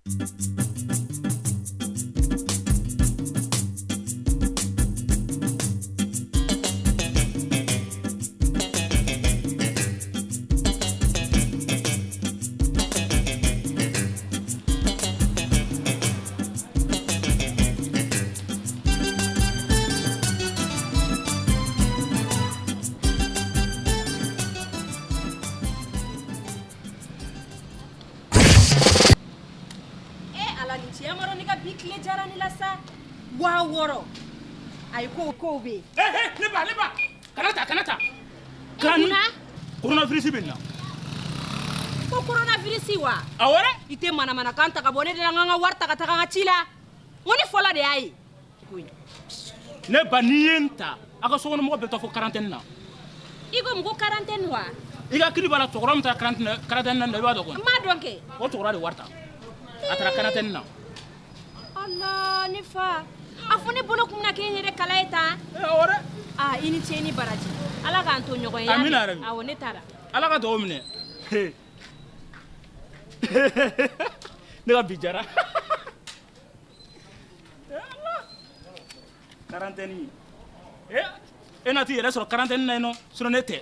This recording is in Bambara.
E Ala ni ce Amadu ne ka bi tile diyara ne la sa 6000 ayi ko kow bɛ yen. Ne ba, ne ba, kana ta, kana ta. Munna? Coronavirus bɛ nin na. Ko coronavirus wa? Awɔ dɛ. I tɛ manamanakan ta ka bɔ ne da la, n ka n ka wari ta ka taga n ka ci la. N ko ne fɔlɔ de y'a ye. Ne ba, n'i ye n ta, aw ka sokɔnɔmɔgɔ bɛɛ bɛ taa fo quarantaine na. I ko mun ko quarantaine wa? I ka kili b'a la, cɛkɔrɔba min taara quarantaine na, i b'a dɔn kɔni. N m'a dɔn kɛ. O cɛkɔrɔba de wari ta. A taara quarantaine na. Ala ne fa, a fɔ ne bolo kun bɛna kɛ n yɛrɛ kala ye tan. Ee awɔ dɛ. Aa i ni ce i ni baraji. Ala k'an to ɲɔgɔn ye. Amina yarabi. Awɔ ne taara. Ala ka dugawu minɛ. Ne ka bi jara. Quarantaine. E na t'i yɛrɛ sɔrɔ quarantaine na yen nɔ, sinon ne tɛ.